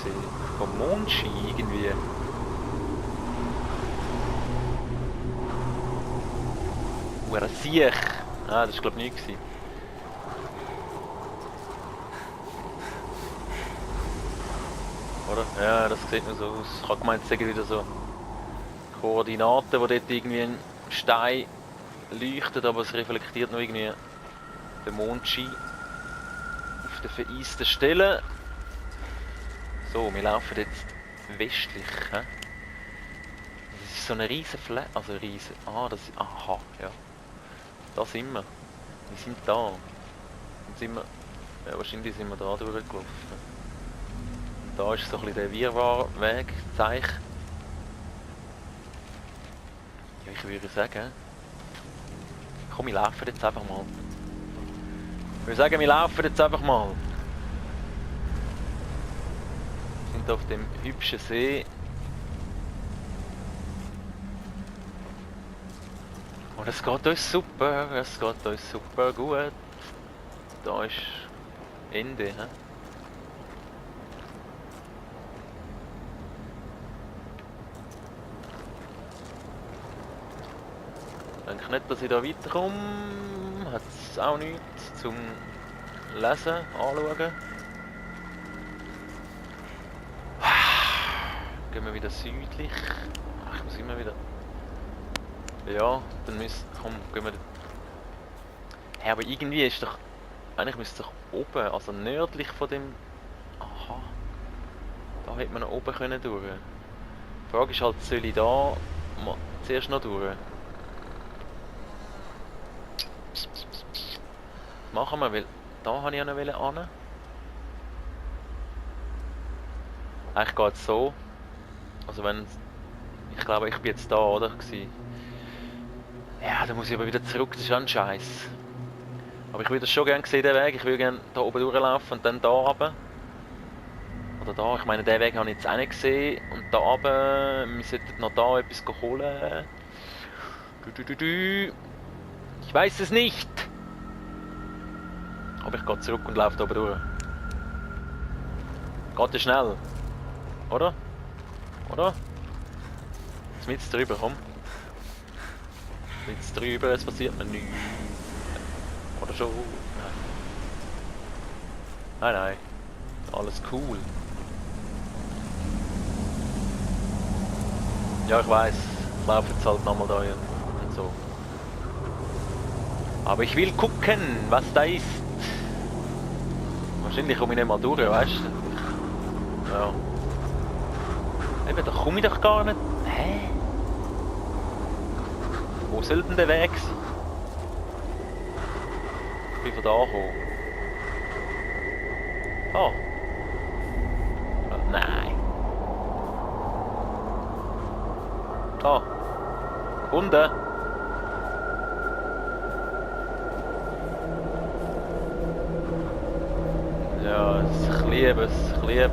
gesehen. Vom Mondschein irgendwie. Ura Siech! Ah, das war glaube ich nicht gewesen. Oder? Ja, das sieht nur so aus. Ich habe gemeint, es sind wieder so Koordinaten, wo dort irgendwie ein Stein leuchtet, aber es reflektiert noch irgendwie den Mondschein auf der vereisten Stelle. So, wir laufen jetzt westlich. He? Das ist so eine riesen Fläche, also riesen. Ah, das ist. Aha, ja. Da sind wir. Wir sind da. Und sind wir. Ja, wahrscheinlich sind wir da durchgelaufen. Und da ist so ein bisschen der Wirrwarr-Weg, Zeich. Ja, ich würde sagen. Komm, wir laufen jetzt einfach mal. Ich würde sagen, wir laufen jetzt einfach mal. Wir sind auf dem hübschen See. Und es geht uns super, es geht uns super gut. Da ist Ende. He? Ich denke nicht, dass ich da weiterkomme. Hat es auch nichts zum Lesen, anschauen. Gehen wir wieder südlich. Ach, ich muss immer wieder. Ja, dann müssen. Komm, gehen wir. Hey, aber irgendwie ist doch. Eigentlich müsste es doch oben, also nördlich von dem. Aha. Da hätte man noch oben können durch. Die Frage ist halt, soll ich da zuerst noch durch? Machen wir, weil da habe ich ja noch hin. Eigentlich geht es so. Also wenn. Ich glaube, ich bin jetzt da, oder? Ja, dann muss ich aber wieder zurück, das ist schon ein Scheiß. Aber ich würde das schon gerne sehen, den Weg. Ich würde gerne da oben durchlaufen und dann da runter. Oder da, ich meine, den Weg habe ich jetzt auch nicht gesehen. Und da runter, wir sollten noch da etwas holen. Ich weiß es nicht. Aber ich gehe zurück und laufe da oben durch. Geht ja schnell. Oder? Oder? Jetzt mit drüber, komm. Jetzt drüber, es passiert mir nichts. Oder schon? Nein. Nein. Alles cool. Ja, ich weiß. Ich laufe jetzt halt nochmal da und so. Aber ich will gucken, was da ist. Wahrscheinlich komme ich nicht mal durch, weißt du? Ja. Eben, da komme ich doch gar nicht. Hä? Wo soll denn der Weg sein? Ich bin von da gekommen. Ah. Nein. Da. Unten. Ja, ich liebe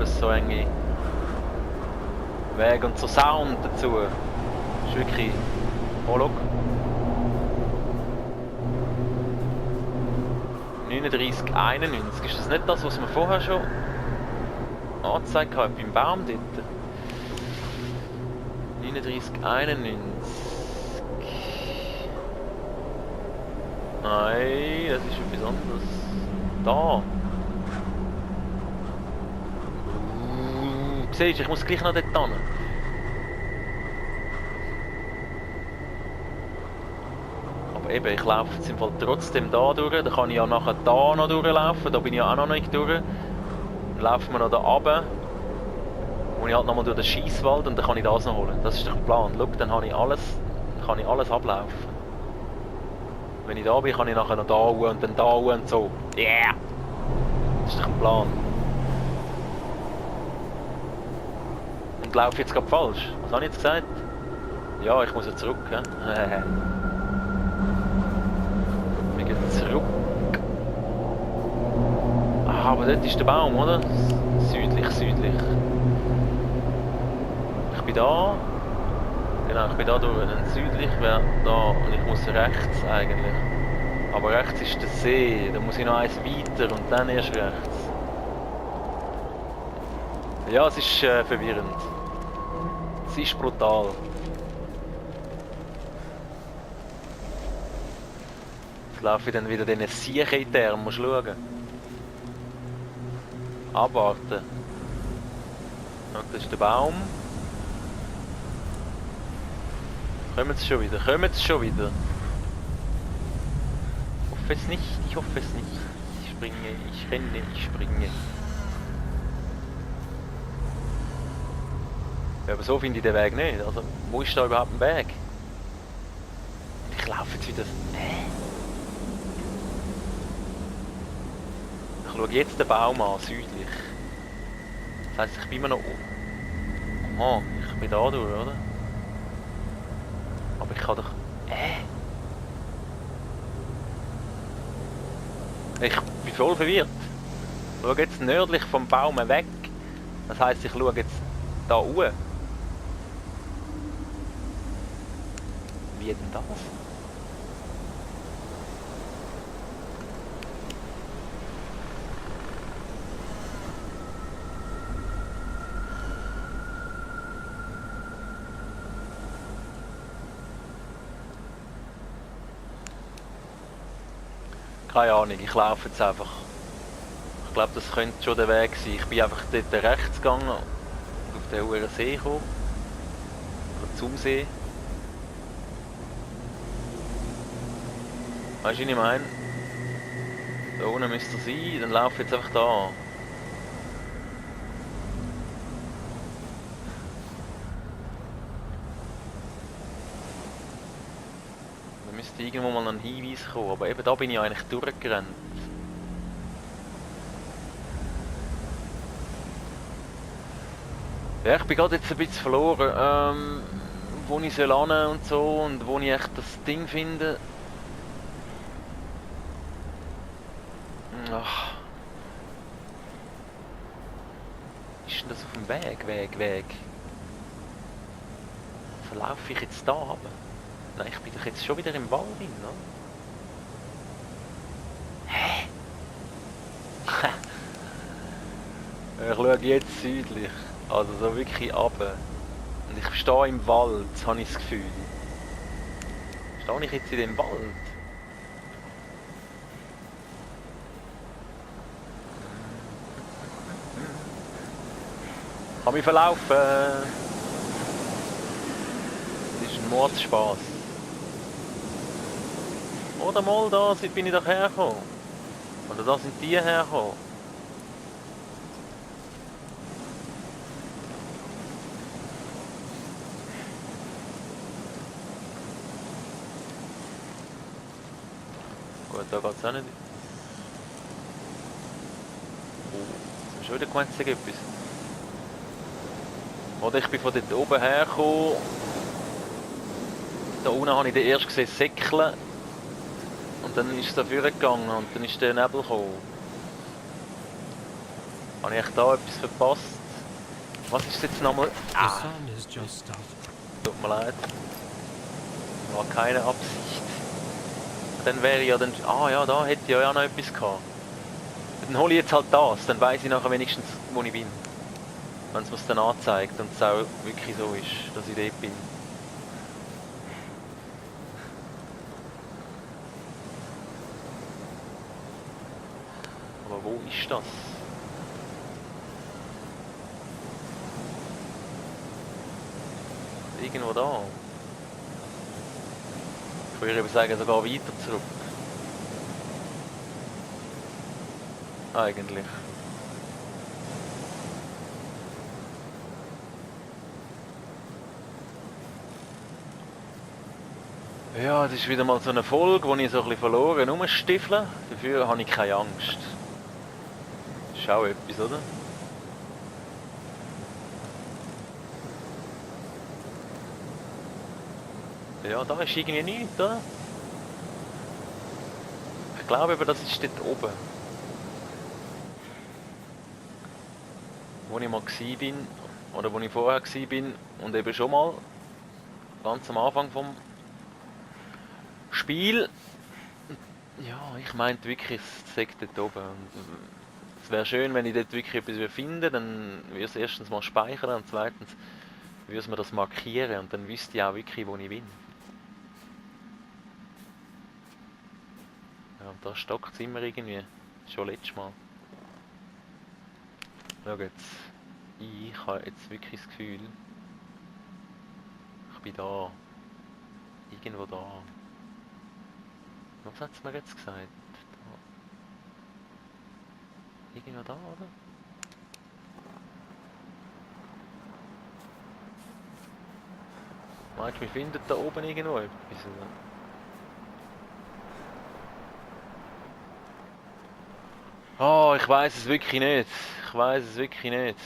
es, so enge Wege und so Sound dazu. Das ist wirklich... Oh, schau. 39, 91. Ist das nicht das, was wir vorher schon angezeigt haben, beim Baum dort? 39, 91. Nein, das ist etwas anderes. Da. Siehst du, ich muss gleich noch dort hin. Aber eben, ich laufe jetzt im Fall trotzdem da durch. Dann kann ich ja nachher da noch durchlaufen. Da bin ich ja auch noch nicht durch. Dann laufen wir noch da runter. Und ich halt nochmal durch den Scheisswald und dann kann ich das noch holen. Das ist doch der Plan. Schau, dann kann ich alles ablaufen. Wenn ich da bin, kann ich nachher noch da und dann da und so. Yeah! Das ist doch ein Plan. Und laufe ich jetzt gerade falsch? Was habe ich jetzt gesagt? Ja, ich muss ja zurück. Wir gehen zurück. Ah, aber dort ist der Baum, oder? Südlich. Ich bin da. Genau, ich bin da durch. Dann südlich wäre da und ich muss rechts eigentlich. Aber rechts ist der See. Da muss ich noch eins weiter und dann erst rechts. Ja, es ist verwirrend. Es ist brutal. Jetzt laufe ich dann wieder diesen Siech in der, musst du schauen. Abwarten. Schau, das ist der Baum. Kommen sie schon wieder, kommen sie schon wieder. Ich hoffe es nicht, ich hoffe es nicht. Ich springe, ich renne, ich springe. Ja, aber so finde ich den Weg nicht. Also, wo ist da überhaupt ein Weg? Ich laufe jetzt wieder... Ich schaue jetzt den Baum an, südlich. Das heisst, ich bin immer noch... Aha, ich bin da durch, oder? Aber ich kann doch... Ich bin voll verwirrt. Ich schaue jetzt nördlich vom Baum weg. Das heisst, ich schaue jetzt da hoch. Wie denn das? Keine Ahnung, ich laufe jetzt einfach. Ich glaube, das könnte schon der Weg sein. Ich bin einfach dort rechts gegangen und auf den hohen See gekommen. Oder zum See. Weißt du, was ich meine? Da unten müsste er sein, dann laufe ich jetzt einfach da. Da müsste irgendwo mal ein Hinweis kommen, aber eben da bin ich eigentlich durchgerannt. Ja, ich bin gerade jetzt ein bisschen verloren, wo ich soll hin und so und wo ich echt das Ding finde. Ach. Ist denn das auf dem Weg? Verlaufe ich jetzt da runter? Nein, ich bin doch jetzt schon wieder im Wald drin, oder? Hä? Ich schaue jetzt südlich, also so wirklich runter. Und ich stehe im Wald, habe ich das Gefühl. Stehe ich jetzt in dem Wald? Kann mich verlaufen. Das ist ein Mordspaß. Oder mal da bin ich doch hergekommen. Oder da sind die hergekommen. Gut, da geht es auch nicht. Oh, jetzt hast du schon wieder gemeint, sag etwas. Oder ich bin von dort oben hergekommen. Da unten habe ich den erst gesehen säckeln. Und dann ist es da vorne gegangen und dann ist der Nebel gekommen. Habe ich da etwas verpasst? Was ist jetzt nochmal? Ah! Tut mir leid. War keine Absicht. Dann wäre ja dann... Ah ja, da hätte ich ja auch noch etwas gehabt. Dann hole ich jetzt halt das, dann weiss ich nachher wenigstens, wo ich bin. Wenn es mir dann anzeigt und es auch wirklich so ist, dass ich dort bin. Aber wo ist das? Irgendwo da. Ich würde eben sagen, sogar weiter zurück. Eigentlich. Ja, das ist wieder mal so eine Folge, wo ich so ein bisschen verloren rumstiefle. Dafür habe ich keine Angst. Das ist auch etwas, oder? Ja, da ist irgendwie nichts, oder? Ich glaube aber, das ist dort oben. Wo ich mal war, oder wo ich vorher war und eben schon mal ganz am Anfang vom Spiel. Ja, ich meinte wirklich, es sagt dort oben. es wäre schön, wenn ich dort wirklich etwas finde, dann würde ich es erstens mal speichern und zweitens würde ich mir das markieren und dann wüsste ich auch wirklich, wo ich bin. Ja, und da stockt es immer irgendwie. Schon letztes Mal. Schau jetzt. Ich habe jetzt wirklich das Gefühl, ich bin da. Irgendwo da. Was hat es mir jetzt gesagt? Da. Irgendwo da, oder? Meinst du, wir finden da oben irgendwo etwas? Oder? Oh, ich weiß es wirklich nicht. Ich weiß es wirklich nicht.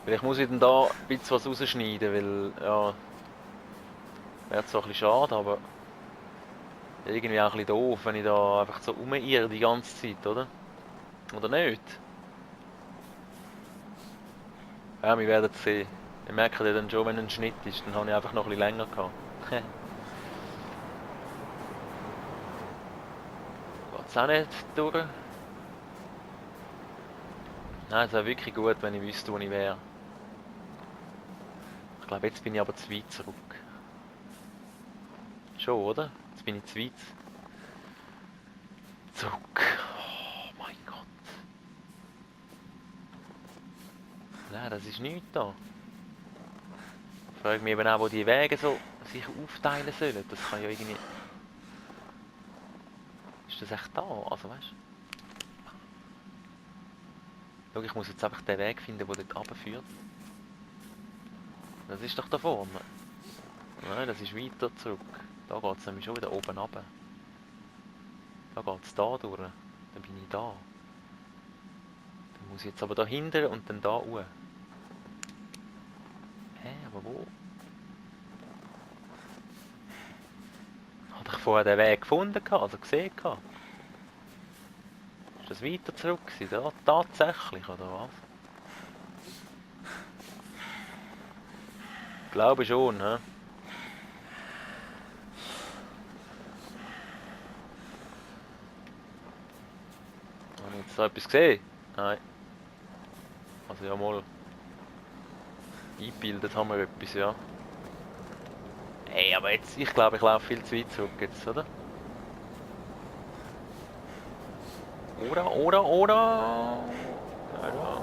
Vielleicht muss ich dann da ein bisschen was rausschneiden, weil, ja, wäre zwar ein bisschen schade, aber irgendwie auch ein bisschen doof, wenn ich da einfach so rumirre die ganze Zeit, oder? Oder nicht? Ja, wir werden es sehen. Ich merke ja dann schon, wenn ein Schnitt ist, dann habe ich einfach noch ein bisschen länger gehabt. Geht's auch nicht durch? Nein, es wäre wirklich gut, wenn ich wüsste, wo ich wäre. Ich glaube, jetzt bin ich aber zu weit zurück. Schon, oder? Jetzt bin ich zu weit zurück. Oh mein Gott. Nein, das ist nichts da. Ich frage mich eben auch, wo die Wege so sich aufteilen sollen. Das kann ja irgendwie... Ist das echt da? Also weißt du? Schau, ich muss jetzt einfach den Weg finden, der dort runterführt. Das ist doch da vorne. Nein, das ist weiter zurück. Da geht es nämlich schon wieder oben runter. Da geht es da durch. Dann bin ich da. Dann muss ich jetzt aber da hinten und dann da hoch. Hä, aber wo? Hatte ich vorher den Weg gefunden, also gesehen? Ist das weiter zurück gewesen? Da, tatsächlich, oder was? Ich glaube schon, hä? Habe ich jetzt da etwas gesehen? Nein. Also ja mal. Eingebildet haben wir etwas, ja. Hey, aber jetzt, ich glaube, ich laufe viel zu weit zurück jetzt, oder? Oder? Ja, ja.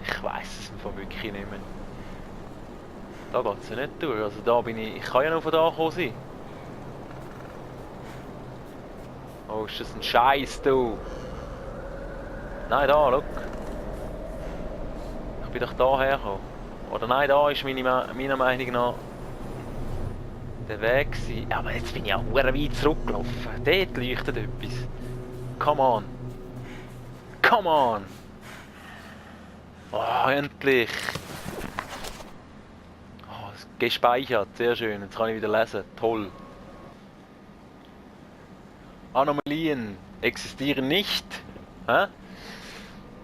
Ich weiß es einfach wirklich nicht mehr. Da geht es ja nicht durch, also da bin ich kann ja noch von da gekommen sein. Oh, ist das ein Scheiß, du? Nein, da, schau. Ich bin doch da hergekommen. Oder nein, da ist meiner Meinung nach der Weg gewesen. Ja, aber jetzt bin ich ja verdammt weit zurückgelaufen. Dort leuchtet etwas. Come on. Come on. Oh, endlich. Oh, gespeichert, sehr schön. Jetzt kann ich wieder lesen. Toll. Anomalien existieren nicht. Hä?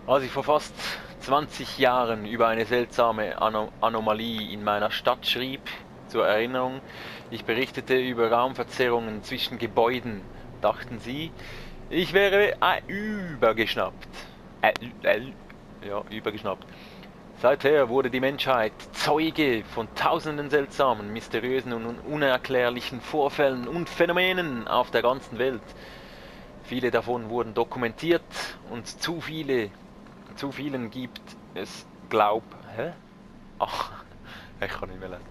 Als ich vor fast 20 Jahren über eine seltsame Anomalie in meiner Stadt schrieb, zur Erinnerung, ich berichtete über Raumverzerrungen zwischen Gebäuden, dachten sie, ich wäre übergeschnappt. Ja, übergeschnappt. Seither wurde die Menschheit Zeuge von tausenden seltsamen, mysteriösen und unerklärlichen Vorfällen und Phänomenen auf der ganzen Welt. Viele davon wurden dokumentiert und zu vielen gibt es Ach, ich kann nicht mehr lesen.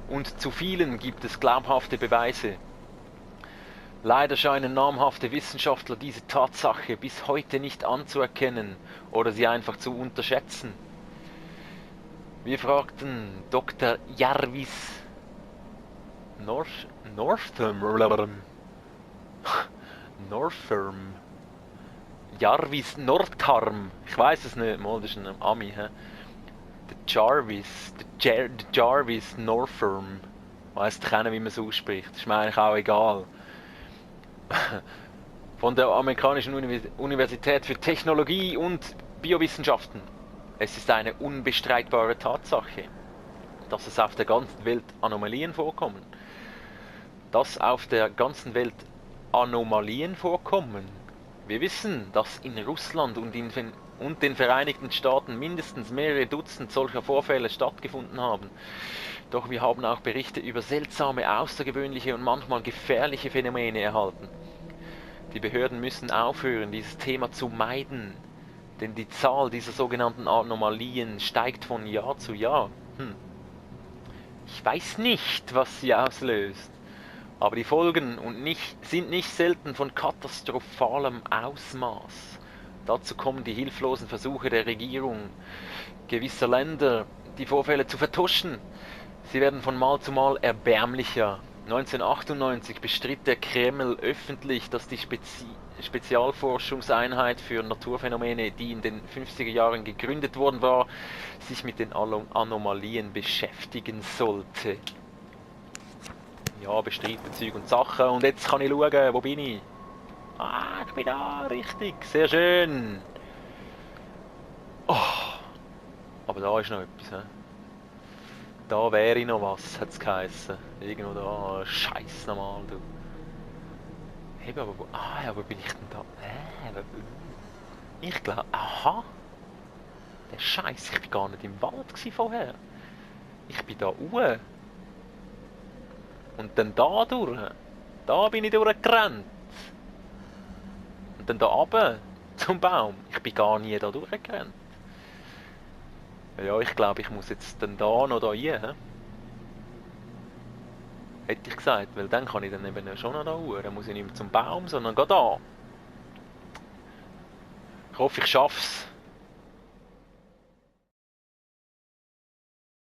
Und zu vielen gibt es glaubhafte Beweise. Leider scheinen namhafte Wissenschaftler diese Tatsache bis heute nicht anzuerkennen oder sie einfach zu unterschätzen. Wir fragten Dr. Jarvis Northam. Jarvis Nordharm. Ich weiß es nicht, mal, das ist ein Ami. He? Der Jarvis Northam. Weiss doch nicht, wie man es ausspricht. Das ist mir eigentlich auch egal. Von der amerikanischen Universität für Technologie und Biowissenschaften. Es ist eine unbestreitbare Tatsache. dass es auf der ganzen Welt Anomalien vorkommen. Dass auf der ganzen Welt Anomalien vorkommen. Wir wissen, dass in Russland und den Vereinigten Staaten mindestens mehrere Dutzend solcher Vorfälle stattgefunden haben. Doch wir haben auch Berichte über seltsame, außergewöhnliche und manchmal gefährliche Phänomene erhalten. Die Behörden müssen aufhören, dieses Thema zu meiden, denn die Zahl dieser sogenannten Anomalien steigt von Jahr zu Jahr. Ich weiß nicht, was sie auslöst, aber die Folgen sind nicht selten von katastrophalem Ausmaß. Dazu kommen die hilflosen Versuche der Regierung gewisser Länder, die Vorfälle zu vertuschen. Sie werden von Mal zu Mal erbärmlicher. 1998 bestritt der Kreml öffentlich, dass die Spezialforschungseinheit für Naturphänomene, die in den 50er Jahren gegründet worden war, sich mit den Anomalien beschäftigen sollte. Ja, bestritten Zeug und Sachen. Und jetzt kann ich schauen, wo bin ich? Ah, ich bin da, richtig. Sehr schön. Oh, aber da ist noch etwas, he? Da wäre noch was, hat es geheissen. Irgendwo da, scheiß normal, du. Hey, aber ja, wo bin ich denn da? Ich glaube, aha. Der Scheiß, ich bin gar nicht im Wald vorher. Ich bin da oben. Und dann da durch. Da bin ich durchgerannt. Und dann da runter zum Baum. Ich bin gar nie da durchgerannt. Ja, ich glaube, ich muss jetzt dann da noch da rein. He? Hätte ich gesagt, weil dann kann ich dann eben schon noch da hoch. Dann muss ich nicht mehr zum Baum, sondern da. Ich hoffe, ich schaff's.